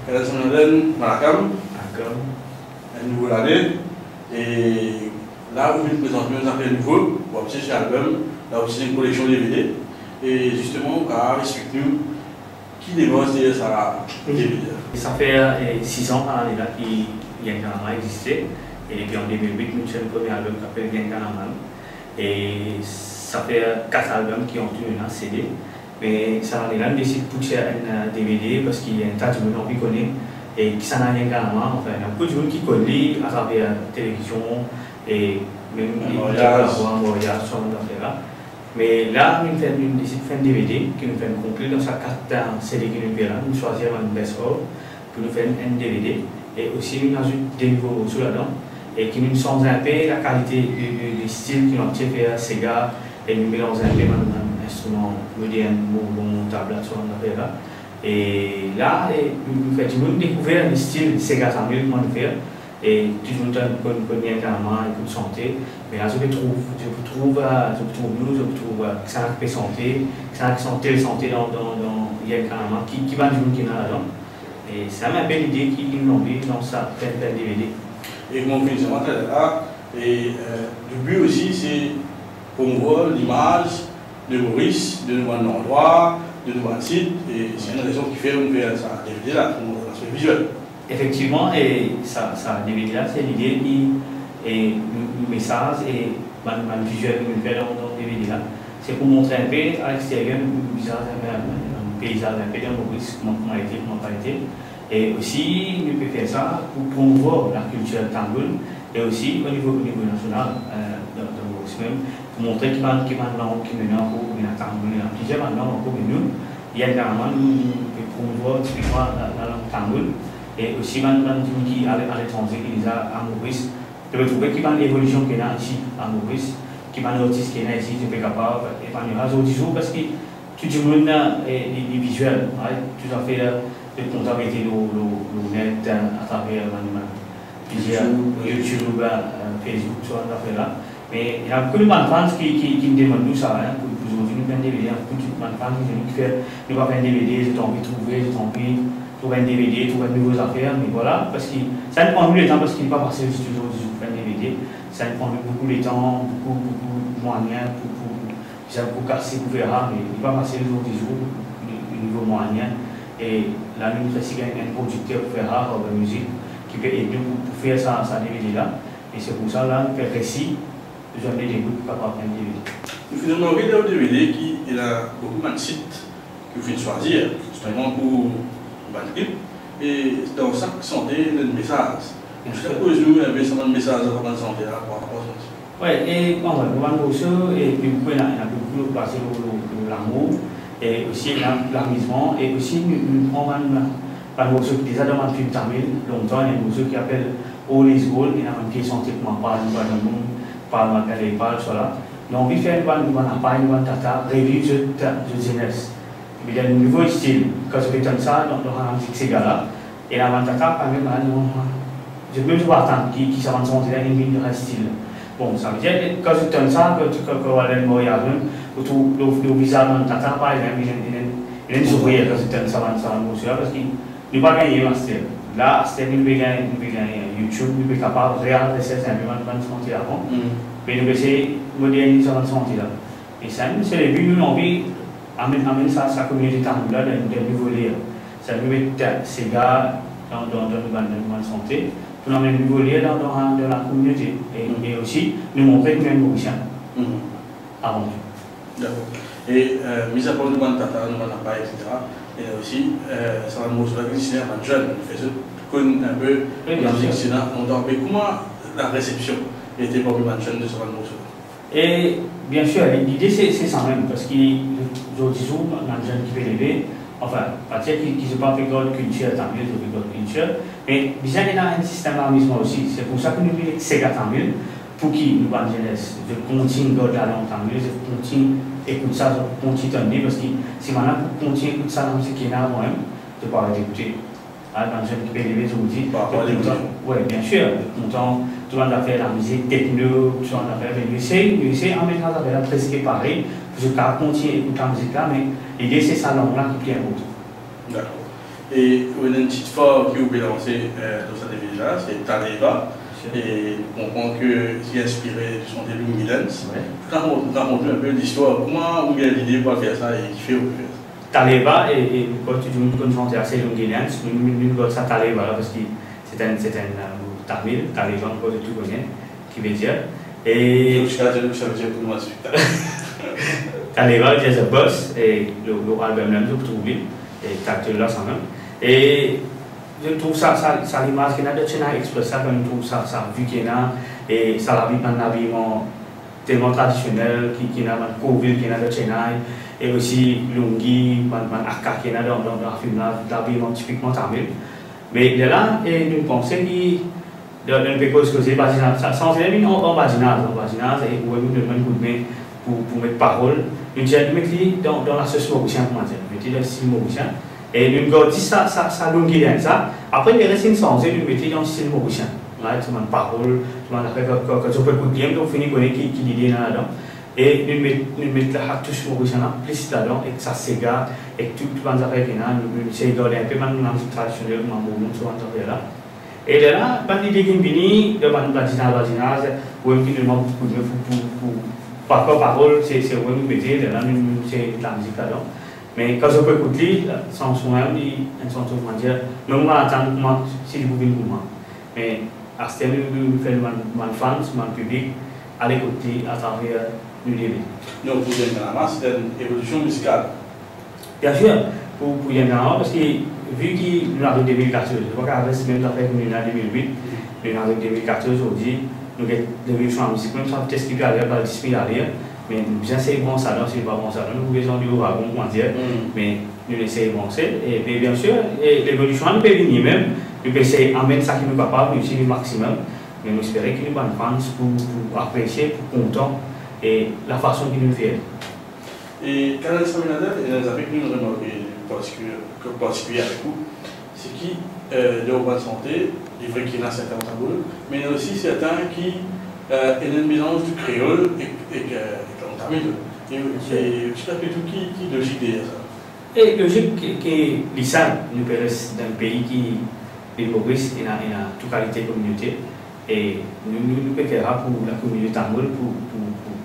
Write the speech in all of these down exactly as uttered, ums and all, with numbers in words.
Ena sa nou ena Malakam. Malakam. Enn nouvo lane. E la, ou vinn prezant nou enn zafer nouvo, ou ap sort enn album, la ou ena enn koleksion D V D. E zisteman, ou kapav explik nou ki demars deryer sa D V D la? Sa fer, eh, sis an sa lane la ki Yenn Kanama existe. E depi an de mil wit, nou ti fer nou premie album ki apel Yenn Kanama. E sa fer kat album ki an tou ena, C D. Me sa lane la, nou desid pou fer enn, eh, D V D, parski enn ta dimoun anvi kone, e kisannla Yenn Kanama, anfin, ena boukou dimoun ki konn li atraver televizion, e mem li, maryaz, lavwa, maryaz, sa bann zafer la. Me la, nou fer, nou desid fer enn D V D, ki nou fer enn konpil dan sa kat, eh, C D ki nou fer la, nou swazir bann best of, pou nou fer enn D V D, e osi nou azout de nouvo morso ladan, e ki nou sanz enpe lakalite de, de, de stil ki nou abitie fer sega, e nou melanz enpe bann, bann instriman modern, bonbon, tabla, sa bann zafer la. E la, e nou, nou fer dimoun dekouver le stil sega tamil, kouma nou fer, e tou dimoun tann, konn, konn Yenn Kanama, ekout sante, me la, zot pe trouv, zot pe trouv, eh, zot pe trouv nou, zot pe trouv, eh, kisannla ki pe sante, kisannla ki sant tel sante dan, dan, dan Yenn Kanama, ki, ki bann dimoun ki ena ladan. E sa mem enpe lide ki, ki nou anvi dan sa, fer, fer D V D. E kouma ou finn dir mwa taler la, e, eh, le bi osi, se promouvoir limaz de Moris, de nou bann landrwa, de nou bann sit, e se enn rezon ki fer nou fer sa D V D la, promouvoir laspek viziel. Efektivman, e sa, sa D V D la, se lide ki, e nou, nou mesaz, e bann, bann viziel ki nou fer dan, dan D V D la, se pou montre enpe a lexteryer nou, nou vizaz enpe, nou, nou peizaz enpe dan Moris, kouma, kouma ete, kouma pa ete. E osi, nou pe fer sa pou promouvoir lakiltir tamoul, e osi o nivo, o nivo nasional, eh, dan, dan Moris mem, pou montre ki bann, ki bann lang ki nou ena ankor, ena tamoul, ena plizier bann lang ankor, me nou, Yenn Kanama, nou, nou pe promouvoir tipikman la, lalang tamoul, e osi bann, bann dimoun ki ale, aletranze, ki deza a Moris, zot pe trouve ki bann evolision ki ena isi a Moris, ki bann artis ki ena isi, zot pe kapav epanouir zordi zour, parski tou dimoun, eh, li, li viziel, right? Tou zafer, eh, zot kontan mete lor, lor, lor net, eh, atraver bann, bann plizier, YouTube, YouTube, eh, Facebook, sa bann zafer la. Me ena boukou de bann fans ki, ki, ki demann nou sa, hein, pou, pou zordi nou fer enn D V D, ena boukou de bann fans ki dir nou ki fer, nou pa fer enn D V D, zot anvi trouve, zot anvi trouv enn D V D, trouv enn nouvo zafer, me vwala, parski sa inn pran nou letan, parski li pa fasil ditou zordi zour fer enn D V D, sa inn pran nou boukou letan, boukou, boukou mwayin pou, pou, bizin pou kase pou fer sa, me li pa fasil zordi zour, li, li nivo mwayin. E la, nou resi gagn enn prodikter pou fer sa, Harbour Music, ki pe ed nou pou, pou fer sa, sa D V D la. E se pou sa, la, nou pe resi, bizin met de bout pou kapav fer enn D V D. Nou finn remarke dan D V D ki ena boukou bann sit ki ou finn swazir, zisteman pou bann klip, e dan sak sante, ena enn mesaz. Ou ti kapav koz nou enpe sa bann mesaz dan sa bann sante la, par rapor a sa? Wi, e, bon, wi, bann morso, e, pli boukou, ena, ena pli boukou pase lor, lor, lor lamour, e osi ena lamizman, e osi nou, nou pran bann, bann morso ki deza dan bann fim tamil, lontan, ena enn morso ki apel All Is Gold, ena bann ki sante kouma Pal, Pal Amour, Pal Makale, Pal, sa la. Nou anvi fer bann, bann apa, bann tata, reviv zot, zot zenes. Li vinn enn nouvo stil, kan zot pe tann sa, dan, dan sa mizik sega la, e ena bann tata, kan mem, ah, non, zot mem zot pa atann ki, ki sa bann sante la, inn vinn dan sa stil la. Bon, savedir, kan zot tann sa, kan, kan, kan ou al dan maryaz mem, ou trouv lor, lor vizaz bann tata, pa, ena, ena, ena, ena enn sourir kan zot tann sa bann, sa bann morso la, parski nou pa gagn aster. La, aster, nou pe gagn, nou pe gagn YouTube, nou pe kapav real research enpe bann, bann sante avan. Mm. Me nou pe esey moderniz sa bann sante la. E sa, se le bi, nou anvi amenn, amenn sa, sa kominote tamoul la dan, dan enn nouvo ler. Sa nou met, eh, sega dan, dan, dan nou bann, dan nou bann sante, pou nou amenn nouvo ler dan, dan, dan lakominote. E, mm, e osi, nou montre ki nou enn Morisien. Mm. Avan tou. Dakor. E, eh, mizapar nou bann tata, nou bann apa, et cetera, e osi, eh, sa bann morso la ki destine a bann zenn, fer zot konn enpe, wi, bien sir, lamizik sila, lontan. Me kouma laresepsion ete parmi bann zenn de sa bann morso la? E, bien sir, li-, lide se, se sa mem, parski zordi zour, bann zenn ki pe leve, anfin, pa dir ki, ki zot pa pe gard kiltir tamil, zot pe gard kiltir, me bizin ena enn sistem lamizman osi. Se pou sa ki nou vinn ek sega tamil, pou ki nou bann zenes, zot kontign gard lalang tamil, zot kontign ekout sa, zot kontign tann li, parski si bann la pou kontign ekout sa lamizik ki ena avan mem, zot pou aret ekoute. Ah, bann zenn ki pe leve zordi, par rapor a zot kontan, wi, bien sir, zot kontan tou bann zafer lamizik, tekno, tou bann zafer, me nou esey, nou esey amenn sa zafer la preske parey, pou zot kapav kontign ekout lamizik la, me lide se sa lang la ki pli inportan. Dakor. E ou ena enn tit for ki ou pe lanse, eh, dan sa DVD la, se Taleva. Bien sir. E nou konpran ki li inspire di sonte Lungi Dance. Wi. Rakont, rakont nou enpe listwar, kouma ou gagn lide pou al fer sa e kifer ou pe fer sa? Taleva, e, e, kan tou dimoun konn sante ase Lungi Dance, nou, nou, nou, nou gard sa Taleva la, parski se enn, se enn, eh, mo tamil, Taleva, nou tou kone, ki vedir, e Ou ti kapav dir nou sa vedir pou nou, inspekter? Taleva vedir the boss, e lor, lor album la, nou pou trouv li, e title la, sa mem. E nou trouv sa, sa, sa limaz ki ena dan Chennai Express la, kan nou trouv sa, sa vi ki ena, e sa labi, bann labiman telman tradisionel, ki, ki ena bann kourvil ki ena dan Chennai, e osi lungi, bann, bann haka ki ena dan, dan, dan lafilm la, labiman tipikman tamil. Me lerla, e nou panse ki, dan, dan nou pe koz koze badinaz, sa, sa ansegne vinn an, an badinaz, an badinaz, e ou vinn donn mwa enn koudme pou, pou met parol. Nou dir, nou met li dan, dan lasos morisien, kouma dir, nou met li dan stil morisien. E nou gard zis sa, sa, sa Lungi Dance sa. Apre, leres inn sanze, nou met li dan stil morisien. Right? So bann parol, so bann zafer, kan, kan, kan zot pe ekout li, zot fini kone ki, ki lide ena ladan. E nou met, nou met la touch morisien la plis ladan, ek sa sega, ek tou, tou bann zafer ki ena, nou, nou sey gard enpe bann, bann mizik tradisionel, kouma mourmout, so bann zafer la. E lerla, bann lide ki vini, dan bann badinaz, badinaz, ou mem ki donn mwa koudme pou, pou, pou, pou, par, par parol, se, se ou mem ki mete, lerla nou, nou sey met lamizik ladan. Me kan zot pe ekout li, sanson la, li enn sanson, kouma dir, mem mwa, atann kouma si li pou vinn pou mwa. Me aster nou, nou, nou fer nou bann, bann fans, bann piblik, al ekout li atraver nou DVD. Donk, pou Yenn Kanama, se enn evolision mizikal. Bien sir, pou, pou Yenn Kanama, parski vi ki nou ariv de mil katorz, nou pa kav res mem zafer ki nou ena de mil wit, nou ariv de mil katorz zordi, nou get levolisyon lamizik, mem sa vites ki pe ale, al dis mil ale, me nou bizin sey brans ladan, si nou pa brans ladan, nou pou bezwen dir ouragan, kouma dir, me nou inn sey branse, e, me bien sir, e levolisyon la nou pe vini mem, nou pe sey amenn sa ki nou kapav, nou sey le maximum, me nou espere ki nou bann fans pou, pou apresie, pou kontan, e lafason ki nou fer. E Kanal Samuel Nadal, ena enn zafer ki nou remarke partikilier, ki partikilier avek ou, se ki, eh, lor ou bann sante, li vre ki ena sertin taboul, me ena osi sertin ki, eh, ena enn melanz de kreol ek, ek, eh, ek lang tamil. E, e, explike nou ki, ki lozik deryer sa. E lozik ki, ki li sinp, nou pe res dan enn pei ki, Lil Moris, ena, ena tou kalite kominote. E nou, nou, nou pe fer sa pou lakominote tamoul, pou, pou, pou,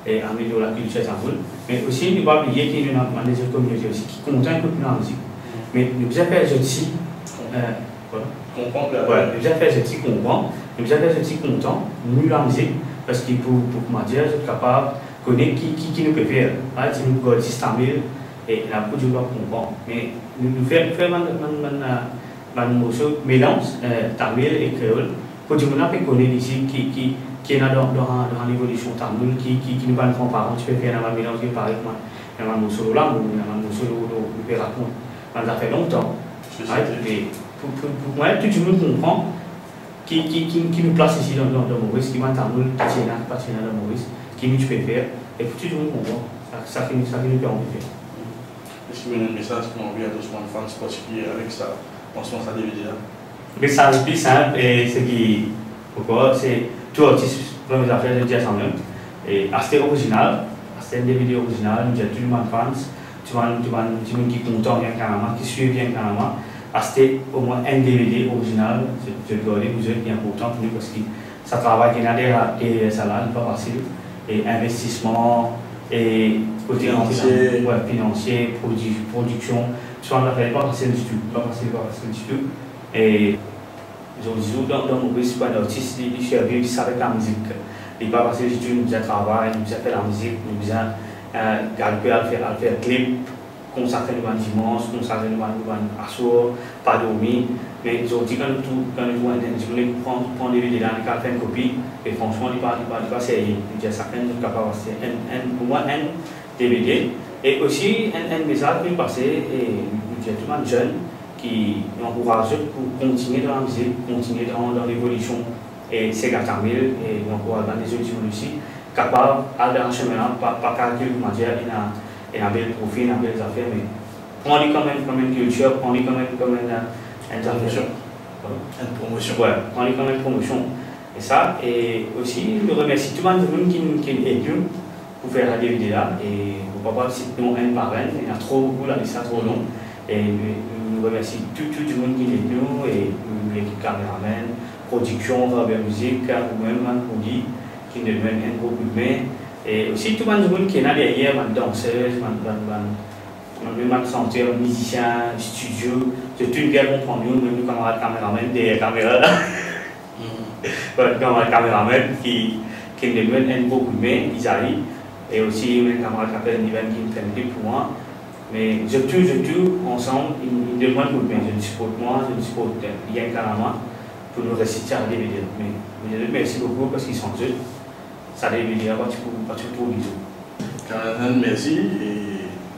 e, amelior lakiltir tamoul. Me osi, nou pa bliye ki nou ena bann lezot kominote osi ki kontan ekout nou lamizik. Me nou bizin fer zot si, eh, pardon? Konpran, wi, nou bizin fer zot si konpran, nou bizin fer zot si kontan nou lamizik, parski pou, pou, kouma dir, zot kapav kone ki, ki, ki nou pe fer. Right? Si nou gard zis tamil, e ena boukou dimoun pa konpran. Me nou, nou fer, fer bann, bann, bann, eh, bann morso melanz, eh, tamil e kreol, pou dimoun la pe kone isi ki, ki, ki ena dan, dan, dan levolision tamoul, ki, ki, ki nou bann granparan ti pe fer, ena bann melanz ki parey kouma, ena bann morso lor lamour, ena bann morso lor, lor, nou pe rakont bann zafer lontan. Right? E pou, pou, pou mwa, tou dimoun konpran ki, ki, ki, ki nou plas isi dan, dan, dan Moris, ki bann tamoul ki ti ena, ki pa ti ena dan Moris, ki nou ti pe fer, e pou tou dimoun konpran sa, sa ki nou, sa ki nou pe anvi fer. Eski ou ena enn mesaz ki ou anvi adres bann fans partikilier avek sa, lansman sa DVD la? Mesaz pli sinp, e seki, ankor, se tou artis, premie zafer, zot dir sa mem. E aste orizinal, aste enn DVD orizinal, nou dir tou bann fans, tou bann, tou bann dimoun ki kontan Yenn Kanama, ki swiv Yenn Kanama, aste omwin enn DVD orizinal, zot, zot gard li pou zot, li inportan pou nou, parski sa travay ki ena deryer, deryer sa la, li pa fasil. E investisman, e kote finansie, wi, finansie, prodi-, prodiksion, tou sa zafer, li pa fasil ditou, li pa fasil, li pa fasil ditou. E zordi zour, dan, dan Moris, pou enn artis, li, li servi, li servi avek lamizik. Li pa fasil ditou, nou bizin travay, nou bizin fer lamizik, nou bizin, eh, galpe, al fer, al fer klip, konsakre nou bann dimans, konsakre nou bann, nou bann aswar, pa dormi. Me zordi, kan nou tou-, kan nou trouv enn, enn dimoun ki pran, pran DVD la, li kapav fer enn kopi, e fransman, li pa, li pa, li pa serye. Nou dir sakenn zot kapav aste enn, enn, omwin enn DVD. E osi, enn, enn mesaz ki nou pase, e nou dir tou bann zenn ki nou ankouraz zot pou kontigne dan lamizik, kontigne dan, dan levolision, e sega tamil, e nou ankouraz bann lezot dimoun osi, kapav al dan sime la, pa, pa kalkil, kouma dir, ena, ena bel profi, ena bel zafer, me pran li kouma enn, kouma enn kiltir, pran li kouma enn, kouma enn, enn zafer. Promosion. Pardon? Enn promosion. Wi, pran li kouma enn promosion. E sa, e osi, nou remersi tou bann dimoun ki, ki ed nou pou fer sa DVD la, e nou pa kapav sit non enn par enn, ena tro boukou, lalis la tro long, e nou, nou, Mo remersi tou, tou dimoun ki inn ed nou, e, mm, lekip kameramann, prodiksion, Faber Music, ou mem, Roody, ki inn donn mwa enn gro koudme. E osi tou bann dimoun ki ena deryer, bann dansez, bann, bann, bann, bann, mem bann santer, bann mizisien, studio, zot tou inn bien konpran nou, mem nou kamarad kameramann deryer kamera la. Bann kamarad kameramann ki, ki inn donn mwa enn gro koudme, Izai, e osi enn kamarad ki apel Niven ki inn fer klip pou mwa. Me zot tou, zot tou, ansam, inn, inn donn mwa enn koudme, zot inn siport mwa, zot inn siport, eh, Yang Kanama, pou nou resi tir sa de video. Me, me zot, mersi boukou, parski san zot, sa de video pa ti pou, pa ti pou trouv li. Kameramann, mersi, e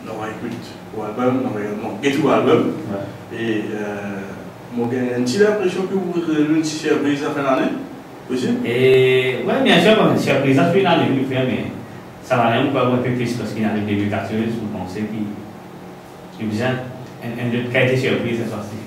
nou va ekout ou album, nou va, nou get ou album. Wi. E, eh, mo gagn enn ti linpresion ki ou rod enn ti sirpriz lafin lane osi? E, wi, biensir, bon, sirpriz lafin lane, wi, fer, me sa lane, mo krwar enn pe plis, parski inn ariv de mil katorz, mo panse ki, ki bizin enn, enn lot kalite sirpriz, sa, sa.